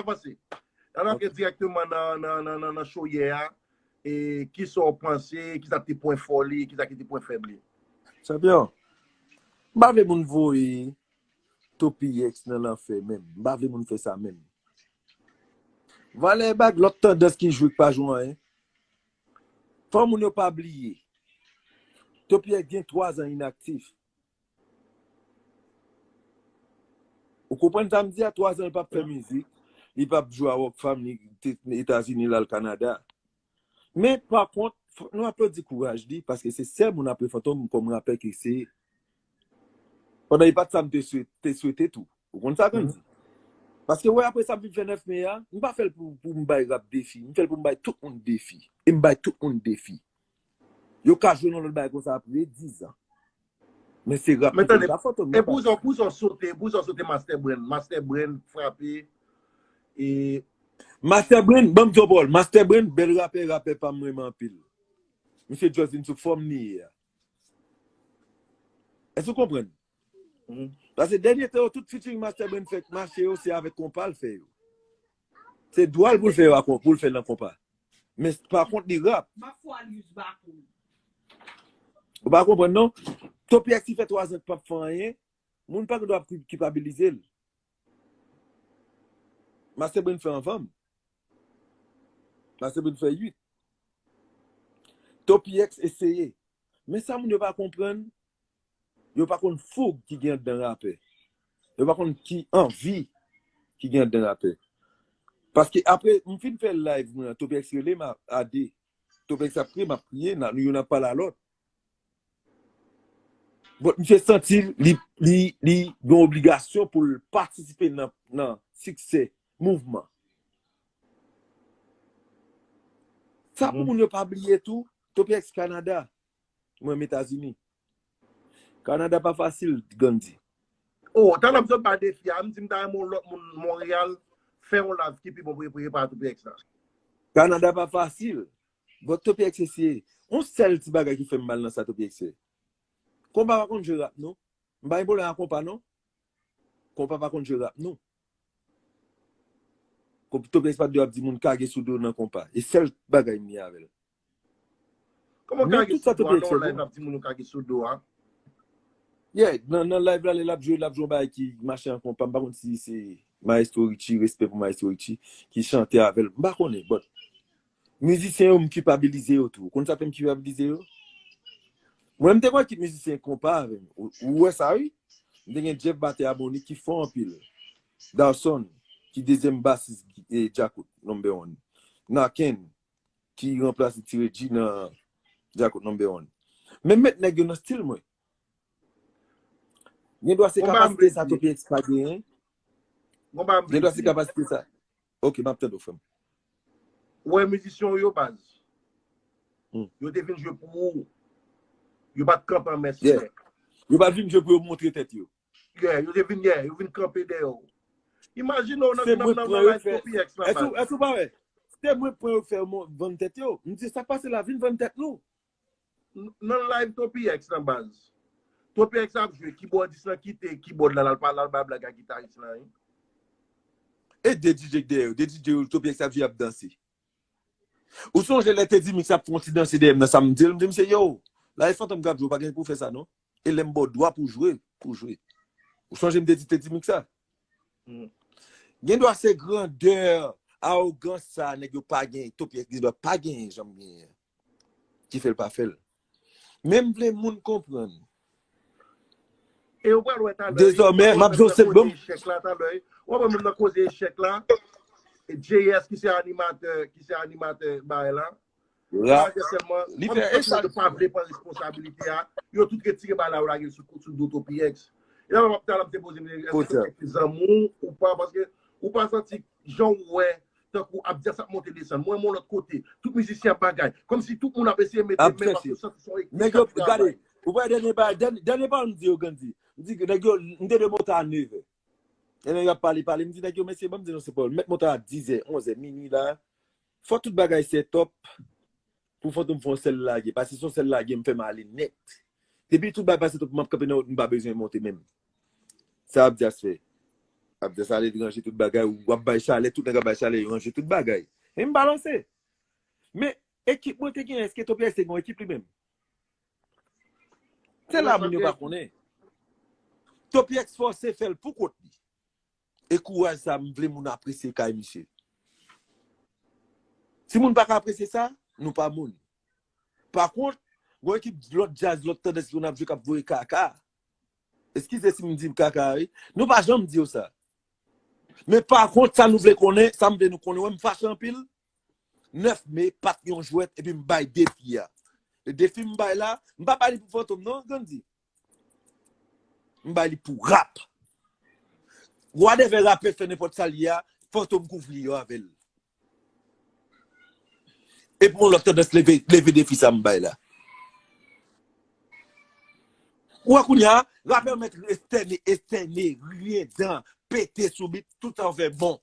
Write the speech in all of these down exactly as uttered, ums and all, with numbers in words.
avanse. Ann antre dirèkteman nan, nan, nan, nan, nan show yè a. E kisa w panse, kisa ki te pwen fò li, kisa ki te pwen fèb li? Chanpyon, m pa vle moun voye Topiyex nan lanfè menm. M pa vle moun fè sa menm. Valè bag, lòt tandans ki jwe k pa jwe anyen. Fò moun yo pa bliye. Topiyex gen twa zan inaktif. Ou konprann sa m di a? Twa zan li p ap fè mizik, li p ap jwe a Rockfam, li te Etazini, l al Kanada. Men, pa kont, fòk nou aplodi kouraj li, paske se sèl moun apre Fantom kòm rapè ki eseye. Pandan e pa t sa m te swete, te swete tou. Ou konn sa Gandhi? Paske, wè, apre sa m fin fè nèf me a, m pa fè l pou, pou m bay rap defi. M fè l pou m bay tout moun defi. E m bay tout moun defi. Yo ka jwe nan lòt bagay konsa apre diz an. Men se rap ki fè l pa Fantom. E pou zò, pou zò sote, pou zò sote Master Brain. Master Brain frape. E Master Brain, ban m di w pawòl. Master Brain, bèl rapè, rapè pa m renmen anpil. Misye just vin sou fòm li ye a. Èske w konprann? Paske dènye tan yo, tout featuring Master Brain fè k mache yo, se avèk konpa l fè yo. Se dwa l pou l fè yo a kon-, pou l fè l nan konpa. Men pa kont li rap. Ou pa konprann non? Topiyex ki fè twa zan k p ap fè anyen, moun pa gen dwa ki-, kipabilize l. Master Brain fè anvan m. Master Brain fè uit. Topiyex eseye. Men sa moun yo pa konprann, yo pa konn foug ki gen anndan rapè. Yo pa konn ki anvi ki gen anndan rapè. Paske apre, m fin fè live mwen an, Topiyex rele m a, a de. Topiyex ap kriye, m ap kriye, n a, youn ap pale a lòt. But misye santi li, li, li gen obligasyon pou l patisipe nan, nan siksè mouvman. Sa pou moun yo pa bliye tou, Topiyex Kanada, mwen menm Etazini. Kanada pa fasil, Gandhi. Oh, talè m sot ba defi a, m di m ta renmen yon lòt moun Monreyal fè yon live ki pi bon pou prepare Topiyex la. Kanada pa fasil. But Topiyex eseye. Yon sèl ti bagay ki fè m mal nan sa Topiyex fè. Konpa pa konn jwe rap non. M pa gen pwoblèm ak konpa non. Konpa pa konn jwe rap non. Topiyex pa t dwe ap di moun kage sou do nan konpa. E sèl bagay m ye avè l. Kòman kage sou do a nan yon live ap di moun yo kage sou do a? Yeah, nan, nan live la, lè l ap jwe, l ap jwe yon bagay ki mache an konpa. M pa konn si se Maestro Richie, respè pou Maestro Richie, ki chante avè l. M pa konnen, but mizisyen yo, m kipabilize yo tou. Ou konn sa fè m kipabilize yo? Mwen, m te gon ekip mizisyen konpa avè m. Ou, ou wè sa, wi? M te gen Jeff batè Aboni ki fò anpil. Dawson, ki dezyèm basis, eh, Djakout, number one. Naken, ki ranplase Ti Reggie nan Djakout number one. Men m met nèg yo nan stil mwen. Gen dwa se kapasite sa Topiyex pa genyen. Gen dwa se kapasite sa. Ok, m ap tande w, frè m. Ou wè mizisyen w yo, baz. Yo te vin jwe pou ou. Yo pa t kanpe an mèsenè. Yo pa t vin jwe pou yo montre tèt yo. Yeah, yo te vin, yeah, yo vin kanpe dèyè w. Imajine w nan, nan, nan live Topiyex nan baz. Èske w pa wè? Se mwen pran yo fè vann tèt yo. M di sa k pase la, vin vann tèt nou. Nan live Topiyex nan baz. Topiyex ap jwe, kibòdis lan kite kibòd la, l al pale, al bay blag ak gitaris lan, wi. E de DJ k dèyè yo, de DJ yo, Topiyex ap jwe, ap danse. Ou sonje lè Teddy Mix ap fè yon ti danse dèyè m nan sa m di l, m di misye, yo, la e Fantom k ap jwe, ou pa gen pou fè sa non. E lè m ba w dwa pou jwe, pou jwe. Ou sonje m te di Teddy Mix sa? Gen dwa se grandè, awogans sa nèg yo pa genyen, Topiyex gen dwa pa genyen, janm genyen. Ki fè l pa fè l. Men m vle moun konprann. E ou pral wè talè. Dezòmè, m ap jwe se bon. Echèk la talè. W ap wè menm nan koze echèk la. J S ki se animatè, ki se animatè bagay la. Rap. Li fè echèk. Yo pa vle pran responsabilite a. Yo tout retire bagay la, yo lage l sou, sou do Topiyex. E la m ap talè m te poze m, èske se zanmi w ou pa, paske ou pa santi jan w wè tankou ap di sa ap monte desann. Mwen, mwen lòt kote. Tout mizisyen ap bagay. Kòmsi tout moun ap eseye mete men paske yo santi se yon ekip k ap travay. Ou wè dènye bagay, dènye, dènye pawòl m di yo, Gandhi. M di nèg yo, m te dwe monte a nevè. E nèg yo ap pale, pale. M di nèg yo, mesye, ban m di nou se pawòl. M mèt monte a dizè, onzè, minui la. Fò tout bagay set up. Pou Fantom fè yon sèl lage. Paske se yon sèl lage, m fè m ale nèt. Depi tout bagay pase, m ap kanpe nan wout, m pa bezwen monte menm. Sa ap di a fè. Abdel Saleh te ranje tout bagay, w ap bay chalè, tout nèg ap bay chalè, yo ranje tout bagay. E m balanse. Men, ekip mwen te gen, èske Topièx te gen yon ekip li menm? Se la moun yo pa konnen. Topièx fòse fè l pou kont li. E kouraj sa, m vle moun apresye kay misye. Si moun pa ka apresye sa, nou pa moun. Pa kont, gon ekip lòt djaz, lòt tandans ki konn ap jwe k ap voye kaka. Eskize si m di kaka, wi. Nou pa janm di yo sa. Men pa kont, sa nou vle konnen, sa m vle nou konnen, wè m fache anpil. Nèf me, pa t yon jwèt, epi m bay defi a. E defi m bay la, m pa bay li pou Fantom, non, Gandhi. M bay li pou rap. Whatever rapè fè nenpòt sa l ye a, Fantom kouvri yo avè l. E pou yon lòt tandans leve, leve defi sa m bay la. Ou wè kounye a, rapè mèt estène, estène, riyen dan, pete sou bit, tout sa w fè bon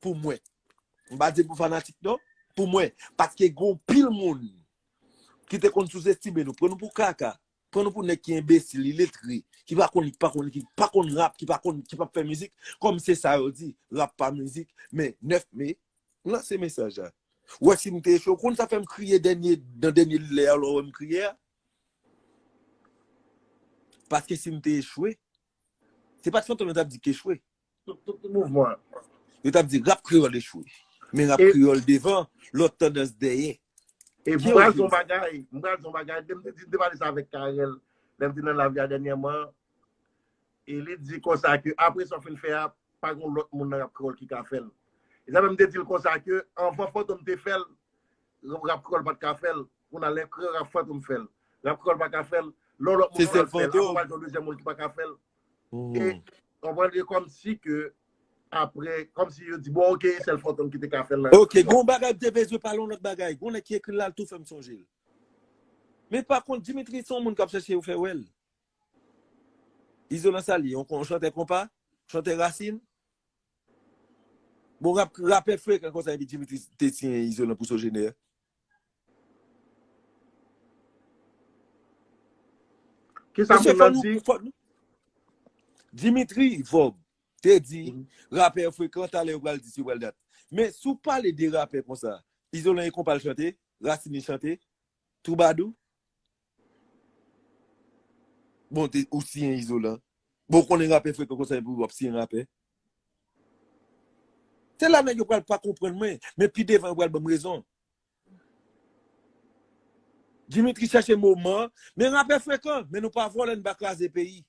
pou mwen. M pa di pou fanatik non, pou mwen. Paske gon pil moun ki te konn souzestime nou, pran nou pou kaka, pran nou pou nèg ki enbesil, iletre, ki pa konn, ki pa konn, ki pa konn rap, ki pa konn, ki pa fè mizik, kòm se sa yo di, rap pa mizik, men nèf me, lanse mesaj la. Ou wè si m te echwe, ou konn sa fè m kriye dènye, nan dènye lè a, lè w wè m kriye a? Paske si m te echwe, se pa t Fantom yo t ap di k echwe. Tout, tout, tout mouvman. Yo t ap di rap kreyòl echwe. Men rap kreyòl devan, lòt tandans dèyè. E m pral di yon bagay, m pral di yon bagay, m te, m te pale sa avèk Carel, lè m te nan live la dènyèman, e li di konsa ke apre sa w fin fè a, pa gon lòt moun nan rap kreyòl ki ka fè l. E sa fè m te di l konsa ke anvan Fantom te fè l, rap kreyòl pa t ka fè l. Kounye a lè kreyòl rap Fantom fè l. Rap kreyòl pa ka fè l. Lè yon lòt moun fè l, apre w pral gen yon dezyèm moun ki pa ka fè l. E konprann, e kòmsi ke apre, kòmsi yo di, bon, ok, sèl Fantom ki te ka fè l nan. Ok, gon bagay m te bezwen pale yon lòt bagay. Gon nèg ki ekri l la, l tou fè m sonje l. Men pa kont, Dimitri se yon moun k ap chèche yo fè wè l. Izolan sa li, yon, yon chantè konpa, chantè rasin. Bon, rap, rapè frekan konsa, epi Dimitri te siyen Izolan pou Sogener. Kisa moun nan di? Dimitri Vorbe te di, rapè frekan, talè yo pral di si yo pral dat. Men si w pale de rapè konsa, Izolan e konpa l chante, rasin li chante, twoubadou. Bon, te, ou siyen Izolan. Bon, ou konnen rapè frekan konsa, epi w ap siyen rapè. Se la nèg yo pral pa konprann mwen, men pi devan yo pral ban m rezon. Dimitri chèche moman, men rapè frekan, men nou pa vòlè, n pa kraze peyi.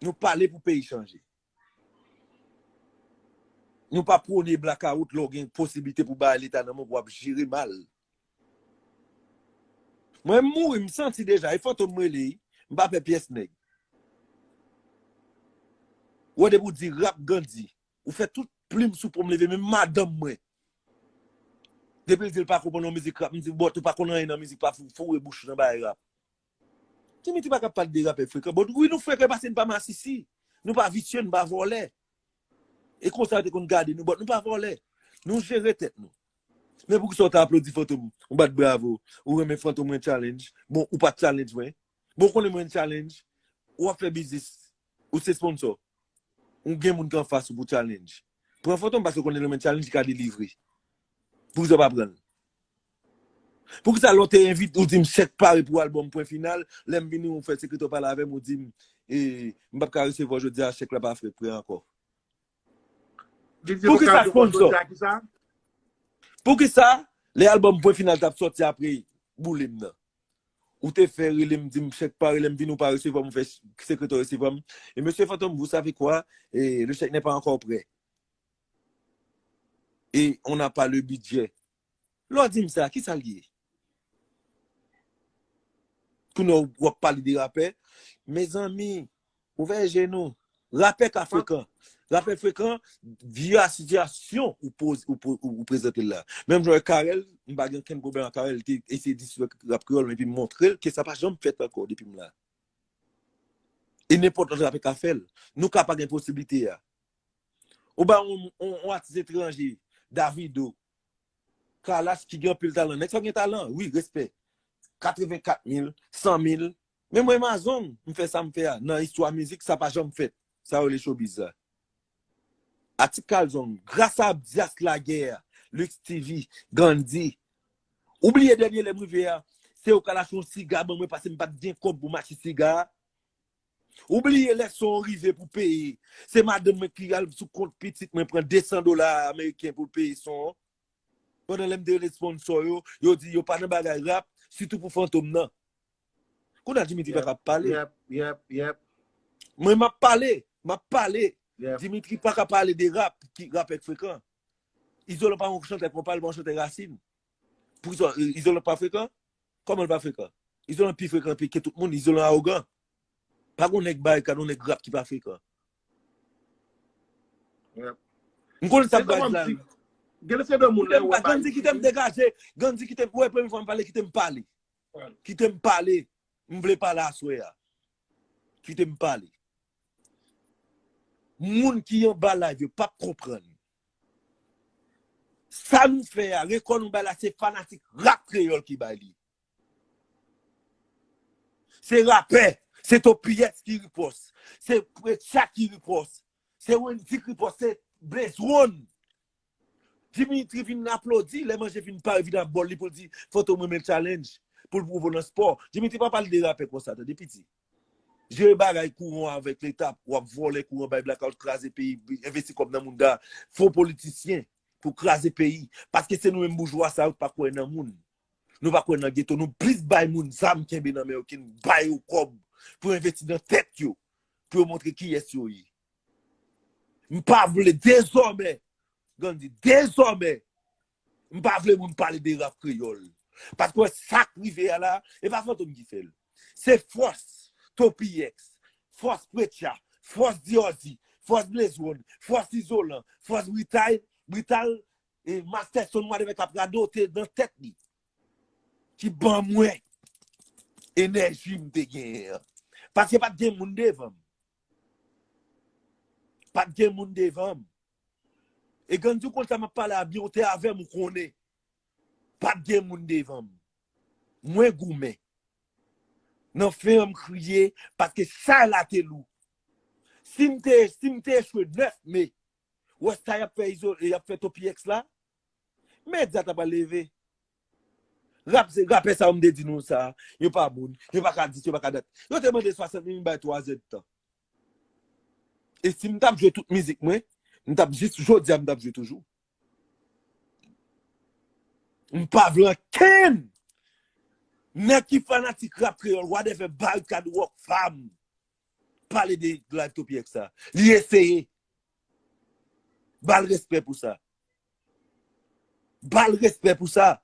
Nou pale pou peyi chanje. Nou pa pwone blakawout lè w gen posiblite pou bay leta nan men w pou w ap jere mal. Mwen m mouri, m santi deja, e Fantom m rele, m pa pè pyès nèg. Ou wè depi w di rap Gandhi, ou fè tout plim sou po m leve, menm madanm mwen. Depi l di l pa konprann yon mizik rap, m di, bòt ou pa konn anyen nan mizik, pa fou, foure bouch ou nan bagay rap. Dimitri pa ka pale de rapè frekan. Bon, wi, nou frekan paske n pa masisi. Nou pa visye, n pa vòlè. E konsa yo te konn gade nou, but nou pa vòlè. Nou jere tèt nou. Men poukisa w ta aplodi Fantom, ou bat bravo, ou renmen Fantom wè challenge, bon, ou pa t challenge mwen. Bon, ou konnen mwen challenge, ou ap fè biznis, ou se sponsor. Ou gen moun ki anfas ou pou challenge. Pran Fantom paske ou konnen lè mwen challenge, li ka delivre. Poukisa w pa pran l? Poukisa lè w te envite, ou di m chèk pare pou albòm pwen final, lè m vini ou fè sekretè w pale avè m, ou di m, e, m p ap ka resevwa jodi a, chèk la pa fè pre ankò? Poukisa sponsor? Poukisa lè albòm pwen final t ap sòti apre boule m nan? Ou te fè rele m, di m chèk pare, lè m vini ou pa resevwa m, ou fè sekretè resevwa m. E mesye Fantom, vous savez quoi? E, le chèque n'est pas encore prêt. Et on n'a pas le budget. Lè w di m sa, kisa l ye? Kounye a w ap pale de rapè. Mezanmi, ouvè je nou. Rapè ka frekan. Rapè frekan, via sitiyasyon ou poz, ou, po- ou, ou prezante l la. Menm jan Carel, m pa gen okenn pwoblèm ak Carel, li te eseye disrespè rap kreyòl, men epi m montre l ke sa pa janm fèt ankò depi m la. E nenpòt lòt rapè ka fè l. Nou ka pa gen posiblite a. Ou ba yon, yon, yon atis etranje, Davido, Kalash ki gen anpil talan. Nèg sa gen talan, wi, respè. Katrevenkat mil, san mil. Men mwen Amazon, m fè sa m fè a. Nan istwa mizik, sa pa janm fèt. Sa yo rele showbiz la. Atik Kalzong, gras a Abdias Laguerre, Lux T V, Gandhi. Ou bliye dènye lè m rive a, se yo k al achte yon siga ban mwen paske m pa t gen kòb pou m achte siga a. Ou bliye lè son an rive pou peye. Se madanm mwen ki al sou kont pitit mwen pran de san dola ameriken pou l peye son an. Pandan lè m te rele sponsò yo, yo di yo pa nan bagay rap, sitou pou Fantom nan. Kounye a Dimitri pa ka pale. Yep, yep, yep. Mwen m ap pale, m ap pale. Yep. Dimitri pa ka pale de rap, ki rapè k frekan. Izolan pa yon chantè konpa, li pa yon chantè rasin. Pou Izo- Izolan pa frekan? Kòman l pa frekan? Izolan pi frekan pi ke tout moun, Izolan awogan. Pa gon nèg barikad, yon nèg rap ki pa frekan. Yep. M konnen sa k baz la. Gen se de moun lè wè Gandhi kite m degaje, Gandhi kite m, wè premye fwa m pale, kite m pale. Kite m pale. M vle pale aswè a. Kite m pale. Moun ki anba live yo p ap konprann. Sa nou fè a, rekò nou bay la, se fanatik rap kreyòl ki bay li. Se rapè, se Topiex ki ripòs, se Precha ki ripòs, se Wendy ki ripòs, se Blaze One. Dimitri vin aplodi, lè manje vin pare, vin ap bòl li pou l di, Fantom renmen challenge, pou l pwouve w nan spò. Dimitri pa pale de rapè konsa, tande piti. Jere bagay kouran avèk leta, w ap vòlè kouran, bay blackout, kraze peyi, envesti kòb nan moun da, fo politisyen pou kraze peyi. Paske se nou menm boujwa sa yo k pa kwè nan moun. Nou pa kwè nan geto, nou plis bay moun zam kenbe nan men yo ke n bay yo kòb pou envesti nan tèt yo, pou yo montre kiyès yo ye. M pa vle dezòmè, Gandhi, dezòmè, m pa vle moun pale de rap kreyòl. Paske sa k rive a la, e pa Fantom ki fè l. Se fòs Topiex, fòs Precha, fòs Diorzi, fòs Blaze One, fòs Izolan, fòs Brital, Brital, e Masterson, whatever k ap radote nan tèt li. Ki ban mwen enèji m te genyen an. Paske pa t gen moun devan m. Pa t gen moun devan m. E Gandhi, w konn sa m ap pale a byen, ou te avè m, ou konnen. Pa t gen moun devan m. Mwen goumen. Nan fen an, m kriye, paske chay la te lou. Si m te, si m te echwe nèf me, wè sa y ap fè Izo, y ap fè Topiex la, medya ta pral leve. Rap, se rapè sa yo m te di nou sa, yo pa moun, yo pa ka dis, yo pa ka dat. Yo te mande swasant mil, m bay twa zèdtan. E si m t ap jwe tout mizik mwen, m t ap jis jodi a, m t ap jwe toujou. M pa vle ankenn nèg ki fanatik rap kreyòl, whatever, Barikad, Rockfam, pale de live Topiex sa. Li eseye. Ba l respè pou sa. Ba l respè pou sa.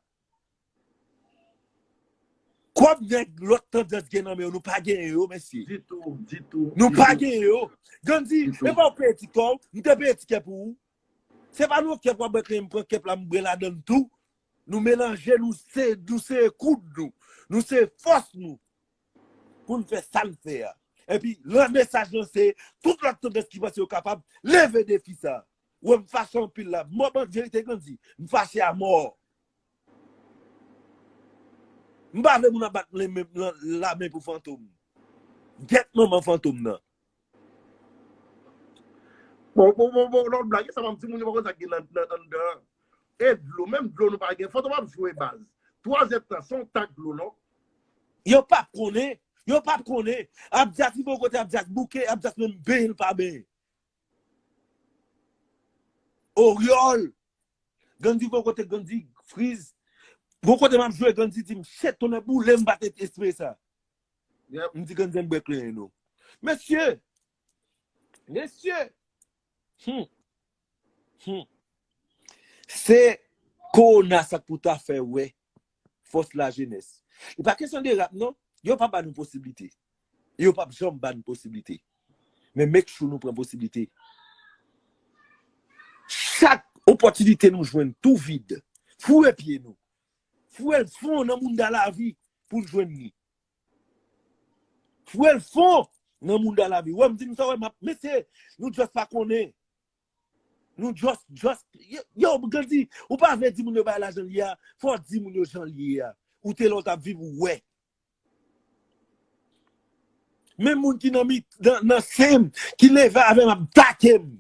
Kòb nèg lòt tandans gen nan men yo, nou pa genyen yo, mesye. Ditou, ditou. Nou pa genyen yo. Gandhi, e pa w peye ti kò w, m te peye tikè pou ou. Se pa nan kèp w ap bwè kle, m pran kèp la, m bwè ladann tou. Nou melanje, nou se, nou se koud nou. Nou se fòs nou. Pou n fè sa n fè a. Epi, lan mesaj lan se, tout lòt tandans ki panse yo kapab, leve defi sa. Wè, m fache anpil la. Mò ban verite Gandhi. M fache a mò. M pa vle moun ap bat lamen pou Fantom. Gèt manman Fantom nan. Bon, bon, bon, bon, lòt blag, sa m ap di moun yo pa konn sa k gen nan anndan an. E dlo, menm dlo nou pa gen. Fantom ap jwe baz. Twa zèdtan, se yon tak dlo, non? Yo p ap konnen. Yo p ap konnen. Abdias rive yon kote, Abdias bouke, Abdias menm benyen l pa benyen. Oryòl. Gandhi gon kote Gandhi friz. Gon kote m ap jwe, Gandhi di m, shit, tonnè boule, m pa t espere sa. M di Gandhi, m bwè kle non. Mesye! Mesye! Hmm. Hmm. Se kowona sa k pou ta fè wè fòs lajenès. E pa kesyon de rap non. Yo pa ba nou posiblite. E yo p ap janm ba nou posiblite. Men make sure nou pran posiblite. Chak opòtinite nou jwenn tou vid, foure pye nou. Foure l fon nan mounda lavi pou n jwenn li. Foure l fon nan mounda lavi. Wè m di nou sa, wè m ap, mesye, nou just pa konnen. Nou just, just, yo, yo, Gandhi, ou pa vle di moun yo bagay la jan l ye a, fò w di moun yo jan l ye a. Ou te lè w t ap viv, ou wè. Menm moun ki nan mi nan, nan sen m, ki leve avè m ap take m.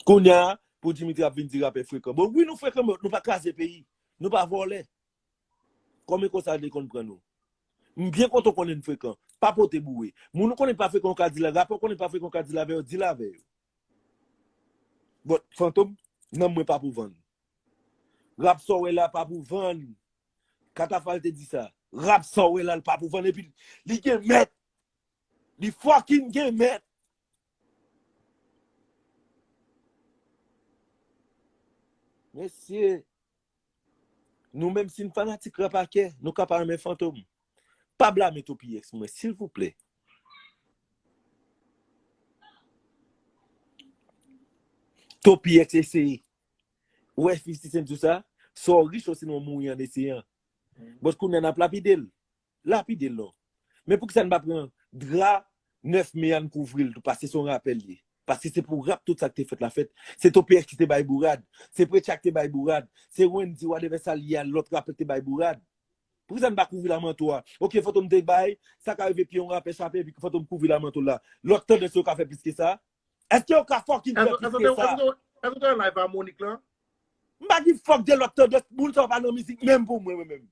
Kounye a, pou Dimitri ap vin di rapè frekan. Bon, wi, nou frekan, men nou pa kraze peyi. Nou pa vòlè. Kòm e konsa yo te konn pran nou. M byen kontan w konnen n frekan. Pa pote boure. Moun ou konnen pa frekan, ou ka di l, rapè ou konnen pa frekan, ou ka di l avè yo, di l avè yo. But Fantom, nanm mwen pa pou vann. Rap sa w wè la pa pou vann. Katafal te di sa. Rap sa w wè la, l pa pou vann. Epi, li gen mèt. Li fucking gen mèt. Mesye, nou menm si n fanatik rap a kè, nou ka pa renmen Fantom. Pa blame Topiyex mwen, silvouplè. Topiyex eseye. Ou wè fifty Cent di w sa? Sa w rich, ou sinon w mouri an eseyan. But kounye a n ap lapide l. Lapide l non. Men poukisa n pa pran dra nèf me a n kouvri l tou, paske se yon rapè l ye. Paske se pou rap tout sa k te fèt la fèt. Se Topiyex ki te bay bourad. Se Preacha ki te bay bourad. Se Wendy, whatever sa l ye a, lòt rapè ki te bay bourad. Poukisa n pa kouvri l a manto a? Ok, Fantom te bay, sa ka rive pye yon rapè chape, epi Fantom kouvri l a manto la. Lòt tandans yo ka fè plis ke sa? Èske yo ka fucking fè plis ke sa? Èske w te live a Monik lan? M pa give fuck de lòt tandans, moun sa yo pa nan mizik menm pou mwen, mwen menm.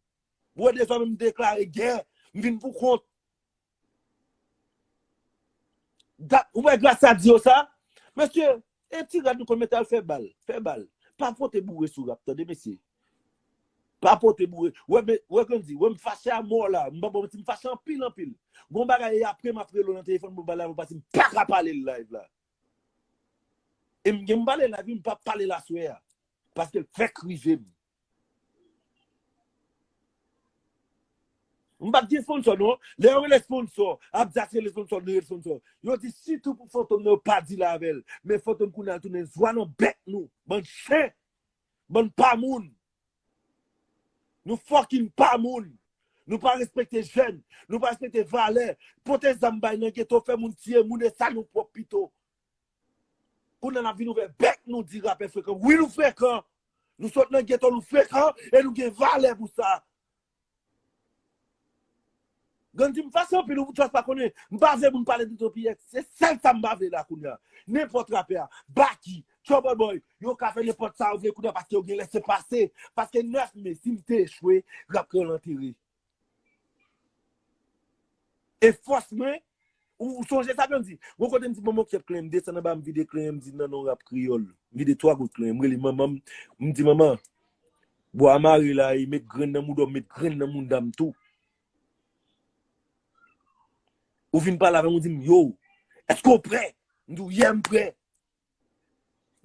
Ou wè deja menm deklare gè, m vin pou kont. Dat, ou wè gras sa di yo sa? Mesye, e ti rad nou konn mete al fè bal, fè bal. Pa pote boure sou rap, tande mesye. Pa pote boure. Wè, men, wè Grandy, wè m fache a mò la. M pa ba w manti, m fache anpil, anpil. Gon bagay e apre m ap rele w nan telefòn pou bal la, paske m pa ka pale l live la. E m gen m pale live, m pa pale l aswè a. Paske l fèk rive m. M pa t gen sponsò non. Lè yo rele sponsò, Abdias rele sponsò, nou rele sponsò. Yo di sitou pou Fantom nan, yo pa deal avè l. Men Fantom kounye a tounen zwa nan bèk nou. Bann chen. Bann pa moun. Nou fucking pa moun. Nou pa respekte jèn. Nou pa respekte valè. Pote zam bay nan geto, fè moun tiye moun, e sa nou pwòp pito. Kounye a n ap vin ouvè bèk nou di rapè frekan. Wi, nou frekan. Nou sot nan geto, nou frekan, e nou gen valè pou sa. Grandy, m fache anpil, ou just pa konnen. M pa vle moun pale de Topiyex. Se sèl sa m pa vle la kounye a. Nenpòt rapè a, Baky, Trouble Boy, yo ka fè nenpòt sa yo vle kounye a paske yo gen lese pase. Paske nèf me, si m te echwe, rap kreyòl antere. E fòs mwen, ou, ou sonje sa Grandy? Gon kote m di manman w kyèt klenyen, m desann anba, m vide klenyen, m di nan non rap kreyòl. M vide twa gout klenyen, m rele manman m, m di manman, bwa a mare la, e met grenn nan mouda w, met grenn nan mouda m tou. Ou vin pale avè m, ou di m, yo, èske w prè? M di w, yeah, m prè.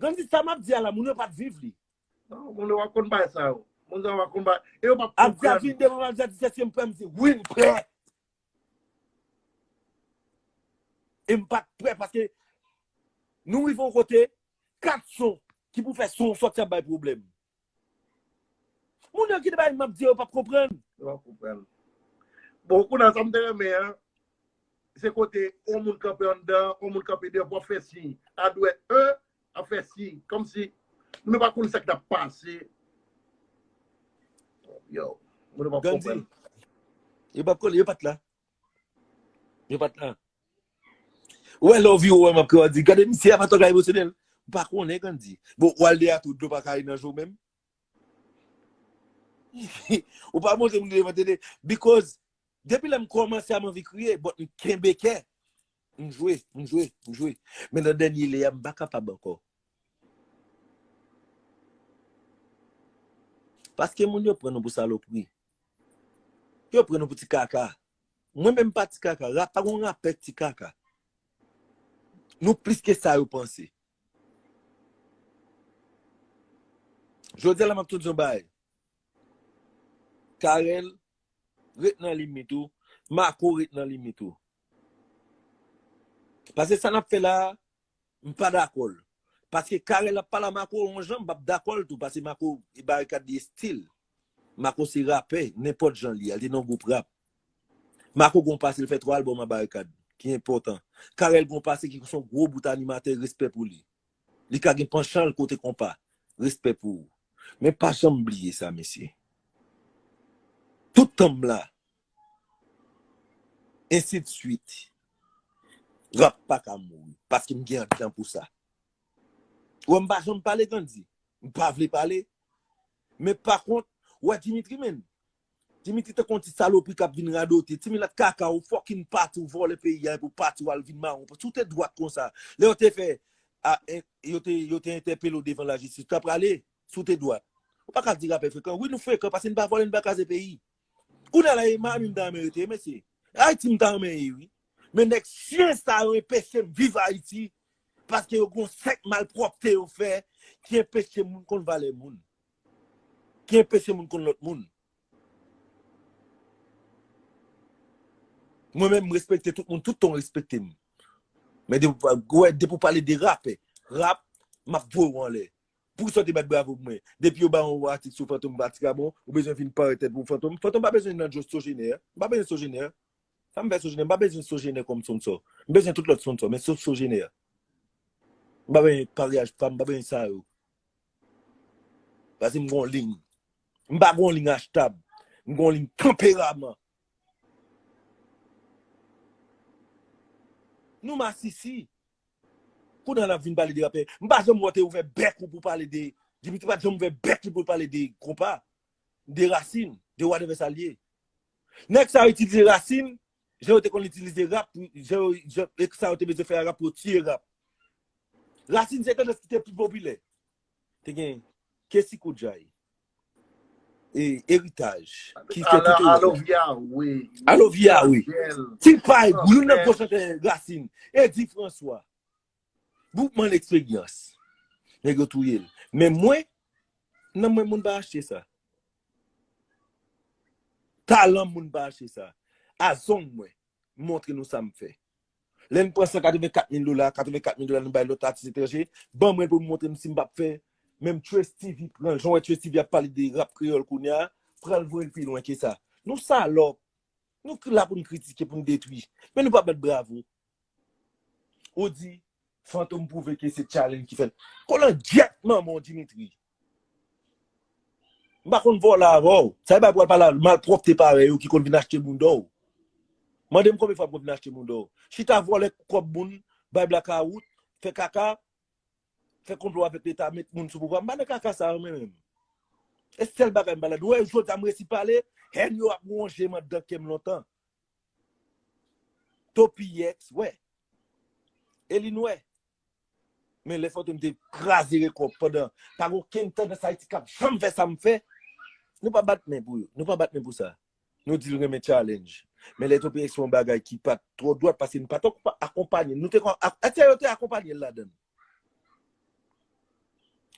Grandy, sa m ap di a la, moun yo pa t viv li. Non, moun yo pa konn bagay sa yo. Moun yo pa konn bagay. E yo pa konprann. Abdias vin devan m, Abdias di, èske m prè? M di, wi, m prè. E m pa t prè, paske nou rive yon kote, kat son ki pou fè son sòti ap bay pwoblèm. Moun yo ki te bay m ap di yo p ap konprann. Yo p ap konprann. Bon, kounye a sa m te renmen an, se kote yon moun kanpe anndan, yon moun kanpe deyò, pou ap fè siy. A dwèt un, ap fè siy. Kòmsi, moun yo pa konn sa k t ap pase. Yo, moun yo p ap konprann. Yo p ap konn, yo pa t la. Yo pa t la. Ou wè lè w vire w wè m ap kriye, w di, gade misye a pa twò ka emosyonèl. M pa konnen Grandy. Bon, ou al deyò tou, dlo pa ka ri nan je w menm. Ou pa montre moun devan tele. Because, depi lè m kòmanse a m anvi kriye, but m kenbe kè. M jwe, m jwe, m jwe. Men nan dènye lè a, m pa kapab ankò. Paske moun yo pran nou pou salopri. Yo pran nou pou ti kaka. Mwen menm pa ti kaka. Rap, pa gon rapè ti kaka. Nou plis ke sa yo panse. Jodi a la m ap tou di yon bagay. Carel, ret nan limit ou. Marco, ret nan limit ou. Paske sa n ap fè la a, m pa dakò l. Paske Carel ap pale a Marco yon jan, m p ap dakò l tou, paske Marco, e Barikad li estil. Marco se rapè, nenpòt jan li ye, li te nan gwoup rap. Marco gon pase, l fè twa albòm a Barikad, ki enpòtan. Carel gon pase ki se yon gwo bout animatè, respè pou li. Li ka gen panchan l kote konpa. Respè pou ou. Men pa janm bliye sa, mesye. Tout tanm la. Ensi de swit. Rap pa ka mouri. Paske m gen anndan pou sa. Ou wè m pa janm pale, Gandhi. M pa vle pale. Men pa kont, ou wè Dimitri, menm. Dimitri tankou yon ti salopri k ap vin radote. Ti milat kaka, ou fucking pati, ou vòlè peyi a, epi ou pati, ou al vin mawon. Si w te dwat konsa, lè yo te fè, a, en, yo te, yo te entèpele w devan lajistis, ou ta prale, si w te dwat. Ou pa ka di rapè frekan. Wi, nou frekan, paske n pa vòlè, n pa kraze peyi. Kounye a la, e Miami m ta renmen rete, mesye. Ayiti m ta renmen ye, wi. Men nèg chyen sa yo enpeche m viv Ayiti, paske yo gon sèk malpwòpte yo fè ki enpeche moun konn valè moun, ki enpeche moun konn lòt moun. Mwen menm, m respekte tout moun, tout tan w respekte m. Men depi w pa-, wè, depi w pale de rapè, rap, m ap voye w anlè. Poukisa w te bat bravo pou mwen? Depi yo ba w yon atik sou Fantom Vatikamon, ou bezwen vin parèt tèt pou Fantom. Fantom pa bezwen nan djòs Sogener. M pa bezwen Sogener. Sa m fè Sogener? M pa bezwen Sogener kòm sponsor. M bezwen tout lòt sponsor, men sof Sogener. M pa bezwen paryaj fanm, m pa bezwen sa yo. Paske m gon liy. M pa gon liy achtab. M gon liy tanperaman. Nou masisi. Kounye a n ap vin pale de rapè. M pa janm wè w te ouvè bèk ou pou pale de, Dimitri pa t janm ouvè bèk li pou l pale de konpa, de rasin, de whatever sa l ye. Nèg sa yo itilize rasin, jan yo te konn itilize rap, jan yo, jan, e sa yo te bezwen fè a rap pou yo tiye rap. Rasin se tandans ki te pi popilè. Te gen Kesi Koudjay, e Eritaj, ki fè tout Alovia, wi. Alovia, wi. Ti Pay, youn nan gwo chantè rasin. Edi Franswa. Boukman Leksperyans. Nèg yo touye l. Men mwen, nan mwen moun pa achte sa. Talan moun pa achte sa. A zong mwen, m montre nou sa m fè. Lè n pran san katrevenkat mil dola, katrevenkat mil dola nou bay lòt atis etranje, ban mwen pou m montre m si m p ap fè menm Trace T V pran l, jan w wè Trace T V ap pale de rap kreyòl kounye a, pran l voye l pi lwen ke sa. Nou salòp. Nou la pou n kritike, pou n detwi. Men nou pa bat bravo. Ou di, Fantom pwouve ke se challenge ki fèt. Kolangyèt manman w, Dimitri. M pa konn vòlè avè w. Sa e bay pou al pale malpwòpte parèy ou ki konn vin achte bounda w. Mande m konbyen fwa m konn vin achte bounda w. Chita vòlè kòb moun, bay blakawout, fè kaka, fè konplo avèk Leta, met moun sou pouvwa. M pa nan kaka sa yo, mwen menm. E sèl bagay m pa ladan. Ou wè, jodi a m resi pale, hèn yo ap wonje m anndan kè m lontan. Topiyex, wè. Elin, wè. Men lè Fantom te kraze rekò pandan, pa gen okenn tandans Ayiti k ap janm fè sa m fè. Nou pa bat men pou yo. Nou pa bat men pou sa. Nou di l renmen challenge. Men lè Topiyex fè yon bagay ki pa t twò dwat, paske nou pa t akonpanye l. Nou te kon-, a-, atè yo te akonpanye l ladan l.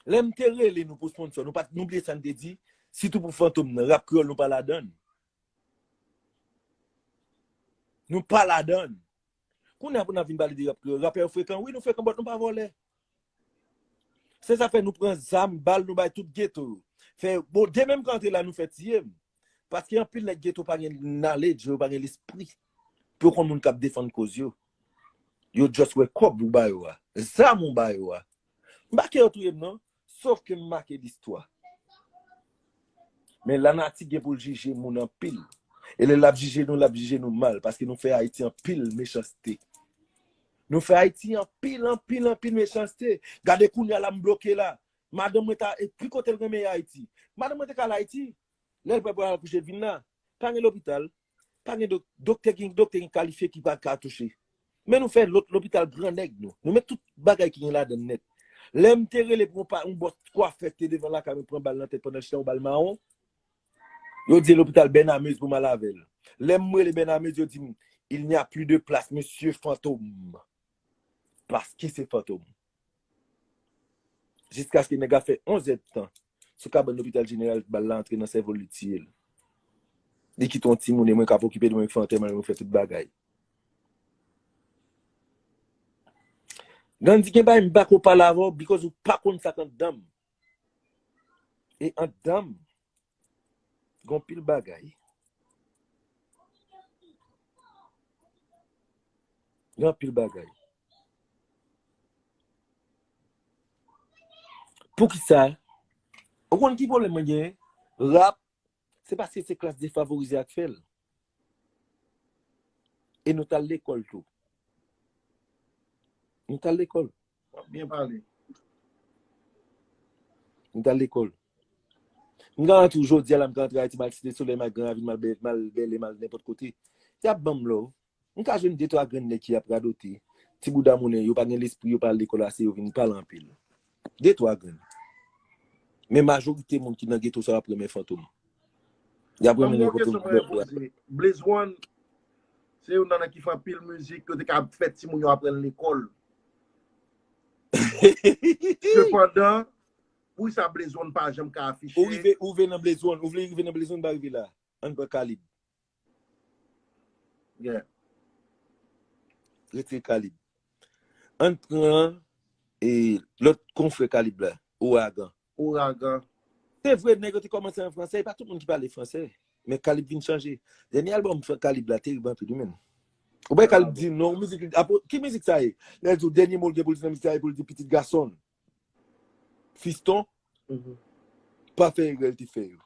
Lè m te rele nou pou sponsor, nou pa t, nou bliye sa n te di, sitou pou Fantom nan, rap kreyòl nou pa ladan l. Nou pa ladan l. Kounye a pou n ap vin pale de rap kreyòl. Rapè yo frekan, wi, nou frekan, but nou pa vòlè. Se sa fè nou pran zam, bal, nou bay tout geto yo. Fè, bon, demen m ka antre la, nou fè tiye m. Paske anpil nèg geto pa gen knowledge, yo pa gen lespri. Pou yo konn moun k ap defann koz yo. Yo just wè kòb ou ba yo a. Zam ou ba yo a. M pa ke yo touye m non. Sof ke m make listwa. Men lanati gen pou l jije moun anpil. E lè l ap jije nou, l ap jije nou mal, paske nou fè Ayiti anpil mechanste. Nou fè Ayiti anpil, anpil, anpil mechanste. Gade kounye a la m bloke la. Madanm mwen ta, e ki kote l renmen ye Ayiti? Madanm mwen te ka al Ayiti. Lè l prè pou l al akouche, l vin la. Pa gen lopital. Pa gen dok-, doktè, gen doktè ki kalifye ki pa ka touche. Men nou fè lòt lopital gran nèg nou. Nou met tout bagay ki gen ladan l nèt. Lè m te rele pou yon pa, yon bòs kwafè ki te devan lakay mwen pran bal nan tèt pandan l chita yon bal mawon, yo di lopital Bènamez pou m al avè l. Lè m rele Bènamez, yo di m, il n'y a plus de place, monsieur Fantôme. Paske se Fantom. Jiskaske nèg la fè onz èdtan sou kabann lopital jeneral, bal la antre nan sèvo l, li tiye l. Li kite yon timoun e mwen k ap okipe de mwen, k fè antèman, mwen fè tout bagay. Gandhi, gen bagay m pa ko pale avè w, because ou pa konn sa k anndan m. E anndan m, gen anpil bagay. Gen anpil bagay. Poukisa? Ou konn ki pwoblèm mwen genyen? Rap, Se paske se klas defavorize a k fè l. E nou t al lekòl tou. Nou t al lekòl. W ap byen pale. Nou t al lekòl. M ka rantre jodi a la, m ka rantre Ayiti, m al Site Solèy, m al Gran Ravin, m al Bè- m al Bèlè, m al nenpòt kote. Y ap ban m love. M ka jwenn de twa grenn nèg ki ap radote. Ti bouda mounen, yo pa gen lespri, yo pa al lekòl ase, yo vin pale anpil. De twa grenn. Men majorite moun ki nan geto sa yo ap renmen Fantom. Y ap renmen nenpòt moun. Blaze One, se youn nan nèg ki fè anpil mizik, yo te ka fè timoun yo aprann lekòl. Sepandan, poukisa Blaze One pa janm ka afiche? Ou rive, ou rive nan Blaze One, ou vle rive nan Blaze One, pa rive la. Ann pran Kalib. Yeah. Retire Kalib. Ann pran e lòt konfrè Kalib la, Ouragan. Ouragan. Se vre, nèg yo te kòmanse an fransè, e pa tout moun ki pale fransè. Men Kalib vin chanje. Dènye albòm Kalib la terib anpil, wi, menn. Ou bay Kalib di non, mizik, ki mizik sa ye? Lè l di w dènye mo l gen pou l di nan mizik sa ye, pou l di pitit gason l. Fiston, pa fè erè l te fè yo.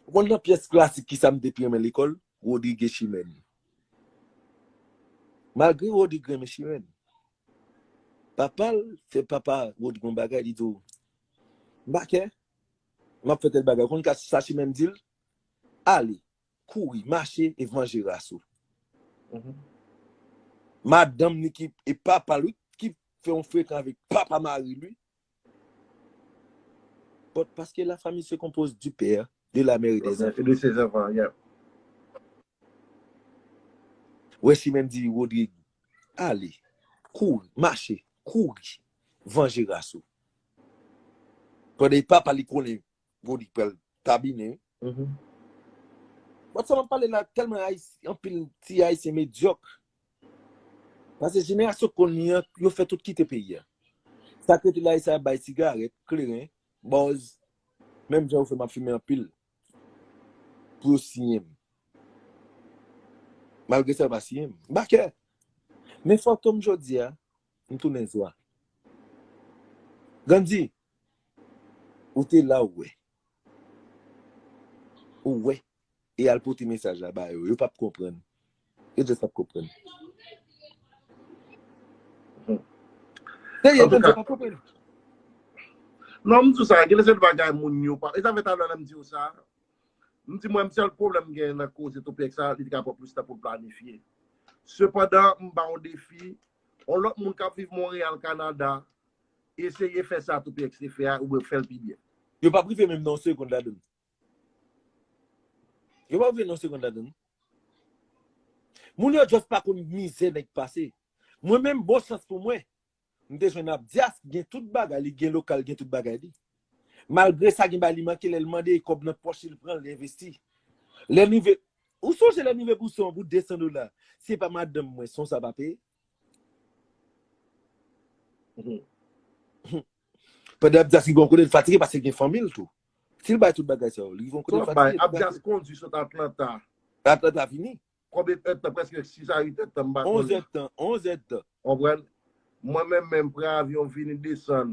Ou konn nan pyès klasik ki sa m te pi renmen lekòl? Rodrigue Chimène. Malgre Rodrigue renmen Chimène, papa l fè papa Rodrigue yon bagay, li di w, m pa kè, m ap fè tèl bagay. Ou konn sa Chimène di l? Ale, kouri, mache e vanje ras ou. Madanm ni ki, e papa l, wi, ki fè yon frekan avèk papa mari l, wi. But paske la famille se compose du père, de la mère et des enfants. De ses enfants, yeah. Wè Chimène di Rodrigue, ale, kouri, mache, kouri, vanje ras ou. Pandan papa li konnen Rodrigue pral tabinen. But sa m ap pale la, tèlman Ayis- anpil ti Ayisyen medyòk. Paske jenerasyon k konn li an, yo fè tout kite peyi a. Sa k rete la, e sa bay sigarèt, kleren, bòz, menm jan yo fè m ap fimen anpil. Pou yo siyen m. Malgre sa, yo pa siyen m. M pa kè. Men Fantom jodi a, m tounen zwa. Gandhi, ou te la, ou wè. Ou wè. E al pote mesaj la ba yo. Yo p ap konprann. Yo just p ap konprann. Serye, Gandhi, yo p ap konprann. Non, m di w sa, gen de sèl bagay moun yo pa. E sa fè talè lè m di w sa. M di mwen, m sèl pwoblèm m gen nan koze Topièx sa, li te ka pran plis tan pou l planifye. Sepandan, m ba w defi, yon lòt moun k ap viv Monreyal, Kanada, eseye fè sa Topièx te fè a, oubyen fè l pi byen. Yo p ap rive menm nan yon segonn ladann. Yo p ap rive nan yon segonn ladann. Moun yo just pa konn mizè nèg pase. Mwen menm, bon chans pou mwen. M te jwenn Abdias, gen tout bagay, li gen lokal, gen tout bagay li. Malgre sa, gen bagay li manke, lè l mande kòb nan pòch li, l pran l, li envesti. Lè l rive, ou sonje lè l rive pou son, pou de san dola, se pa madanm mwen, son sa pa peye. Pandan Abdias rive yon kote, l fatige paske gen fanmi l tou. Si l bay tout bagay sa yo, li rive yon kote, l fatige. Abdias kondui sot Atlanta. Atlanta vini. Konbyen èdtan? Prèske sis a uit èdtan, m pa konnen. Onz èdtan, onz èdtan. Konprann? Mwen menm, menm pran avyon vini desann.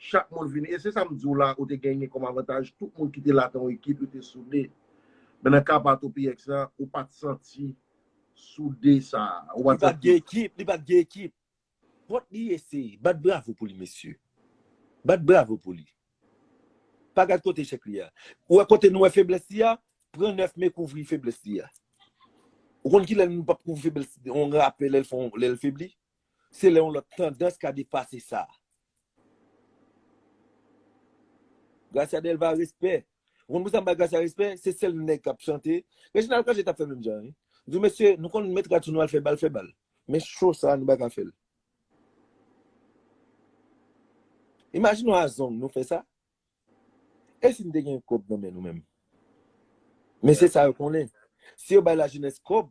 Chak moun vini. E se sa m di w la, ou te genyen kòm avantaj, tout moun ki te la te yon ekip, yo te soude. Men nan ka pa Topièx la, ou pa t santi soude sa a. Ou pa t santi. Li pa t gen ekip, li pa t gen ekip. But li eseye. Bat bravo pou li, mesye. Bat bravo pou li. Pa gad kote echèk li a. Ou wè kote nou wè feblès li a? Pran nèf me kouvri feblès li a. Ou konn kilè nou p ap kouvri feblès yon rapè lè l fè yon, lè l febli? Se lè yon lòt tandans ka depase sa. Gracia Delva, respè. Ou konn pou sa m bay Gracia respè? Se sèl nèg k ap chante. Reginald Cangé t ap fè menm jan, wi. M di w, mesye, nou konn met rad sou nou al fè bal, fè bal. Men cho sa, nou pa ka fè l. Imajine w a zong, nou fè sa. E si n te gen kòb nan men nou menm? Men se sa yo konnen. Si yo bay lajenès kòb,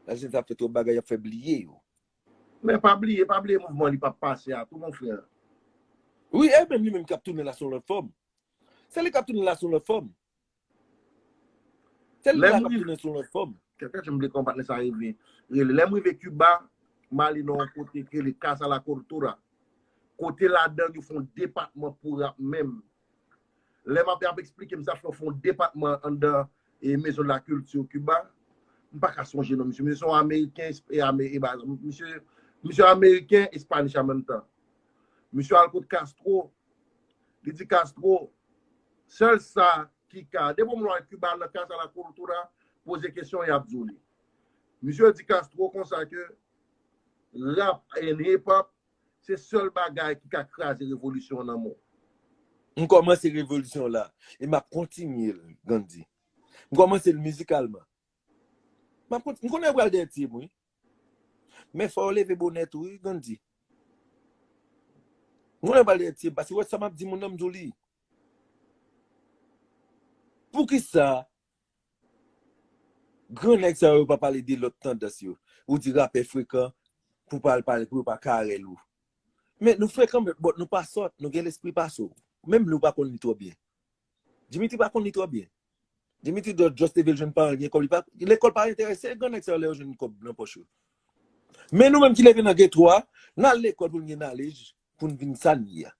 lajenès ap fè twòp bagay, y ap fè bliye yo. Men pa bliye, pa bliye mouvman li p ap pase a tou, mon frè. Wi, e menm li menm k ap tounen la sou yon lòt fòm. Se li k ap tounen la sou yon lòt fòm. Se li la k ap tounen sou yon lòt fòm. Kèk jan m vle konprann sa rive. Rele. Lè m rive Kiba, m ale nan yon kote ki rele Casa La Cultura. kote ladan yo fè yon depatman pou rap menm. Lè m ap, ap eksplike m sa, fè yon depatman anndan e Maison de la Culture Cuba. M pa ka sonje non misye. Misye se yon Ameriken, e, Ame- e, ba- misye, misye Ameriken, Espanish an menm tan. Misye al kot Castro. Li di Castro, sèl sa ki ka, depi moun wè Cuba nan Casa La Cultura, poze kesyon, y ap di w li. Misye di Castro konsa ke rap and hip hop, se sèl bagay ki ka kraze revolisyon nan mond. M kòmanse revolisyon la. E m ap kontinye l, Gandhi. M kòmanse l mizikalman. M ap kont- m konnen pral dèyè tye m, wi. Men fò w leve bonè tou, wi, Gandhi. M konnen pral dèyè tye m, paske wè sa m ap di moun nan, m di w li. Poukisa gran nèg sa yo pa pale de lòt tandans yo? Ou di rapè frekan pou pa al pale, pou yo pa karèl ou. Men nou frekan, men, but nou pa sòt, nou gen lespri pase w. Menm li w pa konn li twò byen. Dimitri pa konn li twò byen. Dimitri just te vle jwenn paran l gen kòb, li pa, lekòl pa enterese gran nèg sa yo lè yo jwenn kòb nan pòch yo. Men nou menm ki leve nan geto a, n al lekòl pou n gen knowledge, pou n vin sa n ye a.